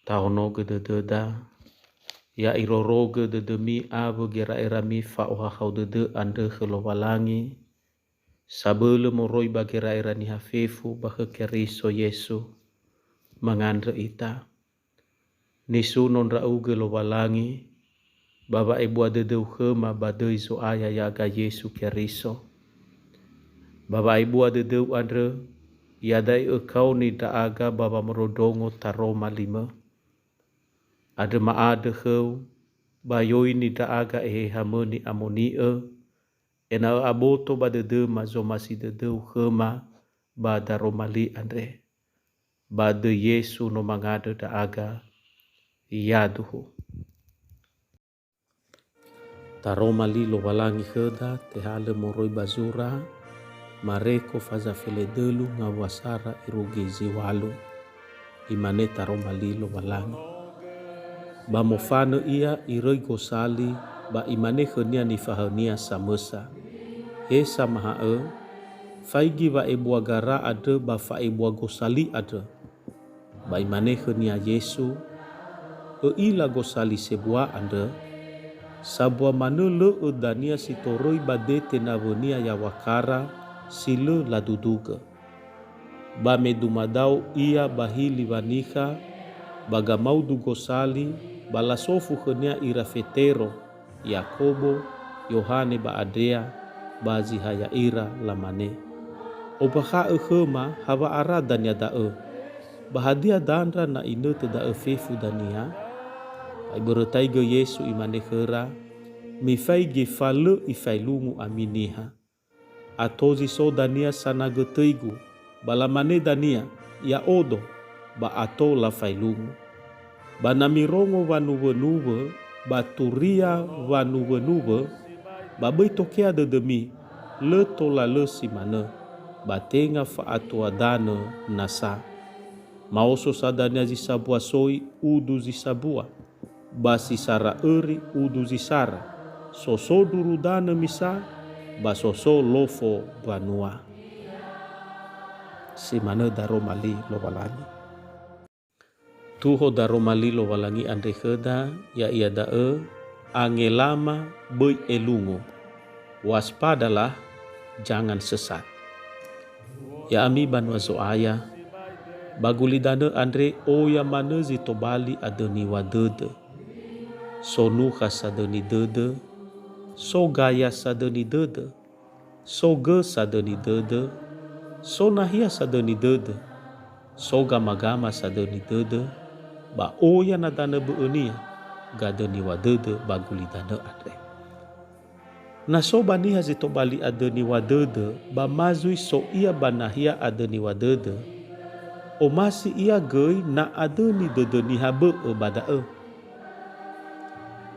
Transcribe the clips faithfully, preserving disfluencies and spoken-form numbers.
Tahonogö dödöda, ya irorogö dödömi awö gera'erami fa'ohahau dödö andrö khö Lowalangi, sabölö moroi ba gera'era niha fefu ba khö Keriso Yesu, mangandrö ita. Nisuno ndra'ugö Lowalangi, ba wa'ebua dödöu khöma ba döi Zo'aya ya'aga Yesu Keriso. Ba wa'ebua dödöu andrö, iada'e ökaoni ndra'aga ba wamondrondrongo taroma limö. Andrö ma'andrö khöu, ba yoini ndra'aga Eheha-Mö ni'amoni'ö, ena'ö aboto ba dödöma zomasi dödöu khöma ba daroma li andre. Ba döi Yesu no mangandrö ndra'aga. Yaduhu. Taroma li Lowalangi khöda, tehalö moroi ba zura, Mareko faza feledölu ngawua sara irugi zi ŵalu. Imane taroma li Lowalangi. Ba mofanö ia iröi gosali, ba imane khönia nifahaönia samösa, "He Samaha'ö, faigi wa'ebua gara andrö ba fa'ebua gosali andrö." Ba imane khönia Yesu, "Ö'ila gosali sebua andrö? Sambua manö lö'ö dania si toröi ba dete nawönia yawakara si lö ladudugö." Ba me dumadao ia ba hili wanikha, ba gamaudu gosali, ba lasofu khönia ira Fetero, Yakobo, Yohane ba Andrea, ba zi ha ya'ira, lamane, "Ombakha'ö khöma hawa'ara dania da'ö, ba hadia dandra na inötö da'ö fefu dania?" Ba ibörötaigö Yesu, imane khöra, "Mifaigi fa lö ifaelungu ami niha. Ato zi so dania sanagötöi-Gu, ba lamane dania, 'Ya'odo,' ba ato lafaelungu. Ba na mirongo wanuwönuwö ba turia wanuwönuwö, ba böi tokea dödömi, lö tola lö si manö, ba tenga fa'atuadanö nasa. Maoso sa dania zi sambua soi udu zi sambua, ba si sara öri udu zi sara, soso ndruru danö misa, ba soso lofo mbanua." Si manö daroma li Lowalangi. Tuho daroma li Lowalangi andre khöda, ya'ia da'ö, "Angelama böi elungu." Waspadalah, jangan sesat. Ya'ami banua Zo'aya, ba gulidanö andre oya manö zi tobali adöniŵa dödö. So nukha sadöni dödö, so gaya sadöni dödö, so gö sadöni dödö, so nahia sadöni dödö, so gamagama sadöni dödö, ba oya na danö bö'önia gadöniŵa dödö ba gulidanö andre. Na so ba niha zi tobali adöniŵa dödö, ba ma zui so ia ba nahia adöniŵa dödö, omasi ia göi na adöni dödö niha bö'ö ba da'ö.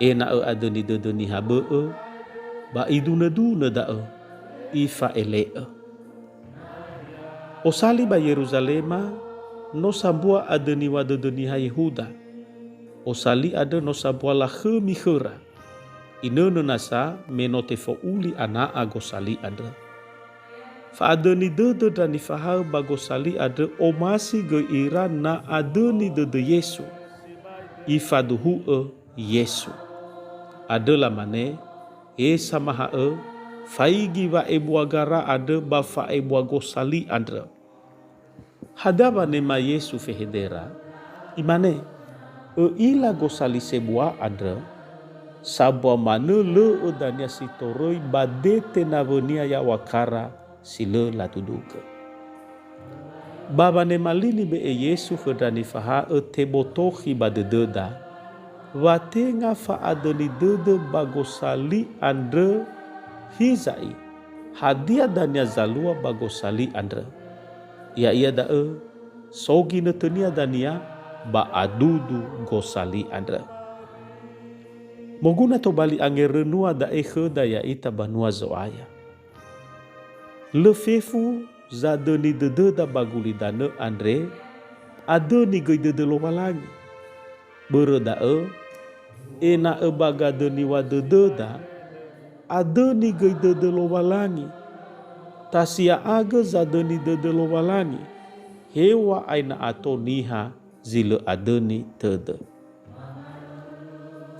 Ena'ö adöni dödö niha bö'ö, ba idunödunö da'ö, ifa'ele'ö. Osali ba Yeruzalema, no sambua adöniŵa dödö niha Yehuda. Osali andrö no sambua lakhömi khöra. Inönö nasa me no tefo'uli ana'a gosali andrö. Fa'adöni dödö ndra nifahaö ba gosali andrö omasi göi ira na adöni dödö Yesu. Ifaduhu'ö Yesu. Andrö lamane, "He Samaha'ö, faigi wa'ebua gara andrö ba fa'ebua gosali andrö." Hadia wanema Yesu fehedera? Imane, "Ö'ila gosali sebua andrö, sambua manö lö'ö dania si toröi ba dete nawönia ya'oakara si lö ladudugö." Ba wanema li nibe'e Yesu khö ndra nifahaö tebotokhi ba dödöda, wa tenga fa'adöni dödö ba gosali andrö, hiza'i, hadia dania zalua ba gosali andrö? Ya'ia da'ö, so ginötönia dania ba adudu gosali andrö. Moguna tobali angerönua da'e khöda ya'ita banua Zo'aya. Lö fefu zadöni dödöda ba gulidanö andre, adöni göi dödö Lowalangi. Börö da'ö, ena'ö ba gadöniŵa dödöda, adöni göi dödö Lowalangi. Tasia'agö zadöni dödö Lowalangi, heŵa'ae na ato niha zi lö adöni tödö.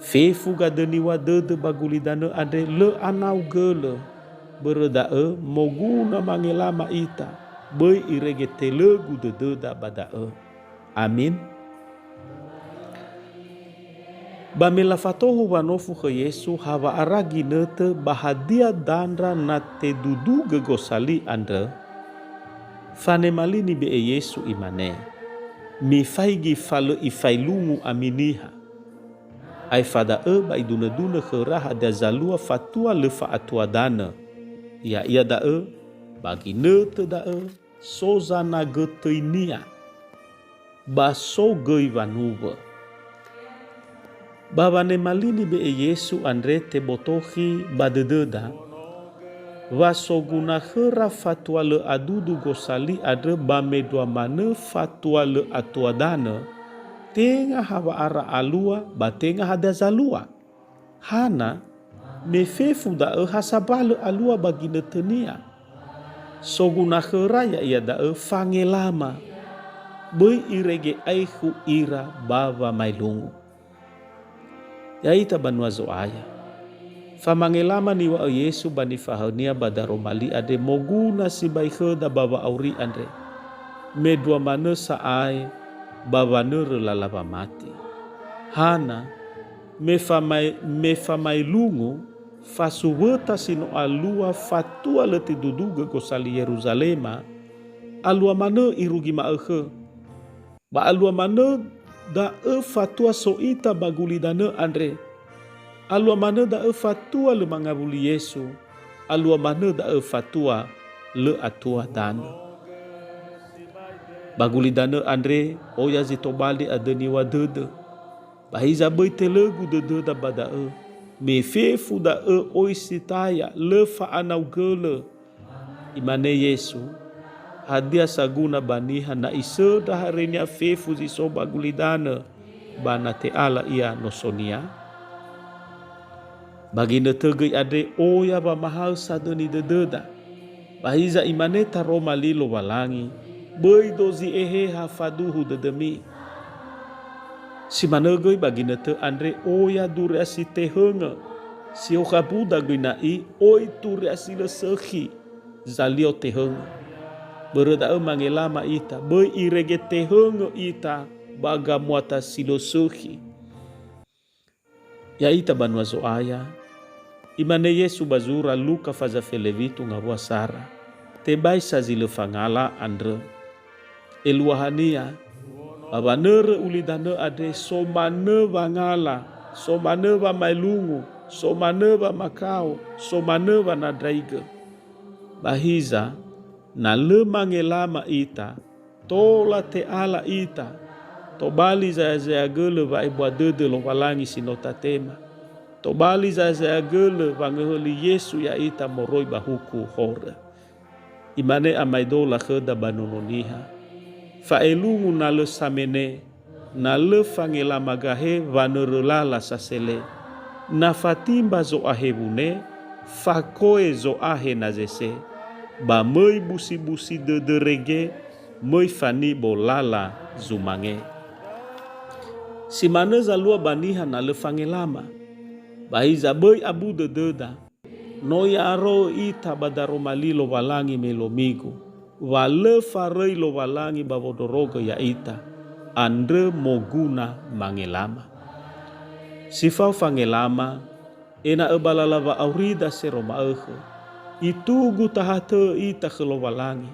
Fefu gadöniŵa dödö ba gulidanö andre lö anaugölö, börö da'ö moguna mangelama ita, böi irege telögu dödöda ba da'ö. Amin. Ba me lafatohu wanofu khö Yesu hawa'ara ginötö ba hadia dandra na tedudugö gosali andrö, fanema li nibe'e Yesu, Imane, "Mifaigi fa lö ifailungu ami niha." Aefa da'ö ba idunödunö khöra hadia zalua fatua lö fa'atua danö. Ya'ia da'ö, ba ginötö da'ö, so zanagötöinia, ba so göi wanuwö. Ba wanema li nibe'e Yesu andre tebotokhi ba dödöda, wa soguna khöra fatua lö adudu gosali andrö ba mendrua manö fatua lö atua danö, tenga hawa'ara alua ba tenga hadia zalua. Hana, me fefu da'ö ha sambalö alua ba ginötönia. Soguna khöra ya'ia da'ö fangelama, böi irege aekhu ira ba wamaelungu. Ya'ita banua Zo'aya. Famangelama niŵa'ö Yesu ba nifahaö-Nia ba daroma li andre moguna sibai khöda ba wa'auri andre. Mendrua manö sa'ae ba wanörö lala wamati. Hana, me famae-, me famaelungu, fasuwöta si no alua fatua lö tedudugö gosali Yeruzalema, alua manö irugi ma'ökhö. Ba alua manö da'ö fatua so ita ba gulidanö andre. Alua manö da'ö fatua lö mangawuli Yesu. Alua manö da'ö fatua lö atua danö. Ba gulidanö andre, oya zi tobali adöniŵa dödö. Ba hiza böi telögu dödöda ba da'ö. Me fefu da'ö oi si taya, lö fa'anaugölö. Imane Yesu, "Hadia saguna ba niha na isöndra harenia fefu zi so ba gulidanö, ba na te'ala ia nosonia?" Ba ginötö göi andre oya wamahaö sadöni dödöda. Ba hiza imane taroma li Lowalangi, "Böi dozi Eheha faduhu dödömi." Si manö göi ba ginötö andre oya duria si tehöngö, si okha buda göi na'i, oi duria si lö sökhi, zalio tehöngö. Börö da'ö mangelama ita, böi irege tehöngö ita ba gamuata si lö sökhi. Ya'ita banua Zo'aya, Imane Yesu ba zura Luka faza felewitu ngawua sara, tebai sa zi lö fangala andrö. Eluahania, ba wanörö ulidanö andre so manö wangala, so manö wamaelungu, so manö wamakao, so manö wanandraigö. Ba hiza, na lö mangelama ita, tola te'ala ita, tobali zayazayaagölö wa'ebua dödö Lowalangi si no tatema. Tobali zayazayaagölö wangöhöli Yesu ya'ita moroi ba huku horö. Imane amaedola khöda ba Nono Niha, "Fa'elungu na lö samene, na lö fangelama gahe wanörö lala sasele. Na fatimba zo'ahe wune, fakoe zo'ahe nazese, ba möi busibusi dödö rege, möi fanibo lala zumange." Si manö zalua ba niha na lö fangelama. Ba hiza böi abu dödöda, no i'aro'ö ita ba daroma li Lowalangi me lomigu, wa lö faröi Lowalangi ba wondrorogö ya'ita, andrö moguna mangelama. Si fao fangelama, ena'ö ba lala wa'aurida sero ma'ökhö, itugu tahatö ita khö Lowalangi,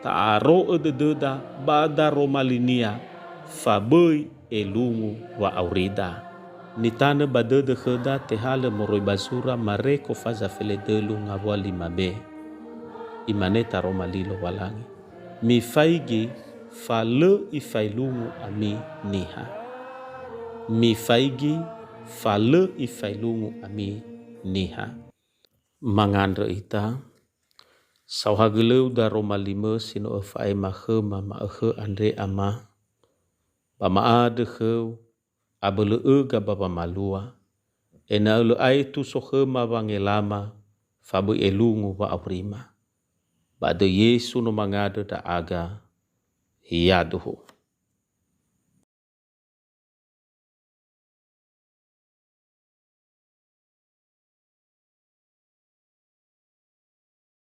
ta'aro'ö dödöda ba daroma linia, fa böi elungu wa'aurida. Nitanö ba dödö khöda tehalö moroi ba zura Mareko faza feledölu ngawua lima be. Imane taroma li Lowalangi, "Mifaigi fa lö ifailungu ami niha. Mifaigi fa lö ifailungu ami niha." Mangandrö ita. Saohagölöu daroma limö si no öfa'ema khöma ma'ökhö andre, Ama. Ba ma'andrö khöu, abölö öga ba wamalua, ena'ö lö aetu so khöma wangelama, fa böi elungu wa'aurima. Ba döi Yesu no mangandrö ndra'aga. Yaduhu.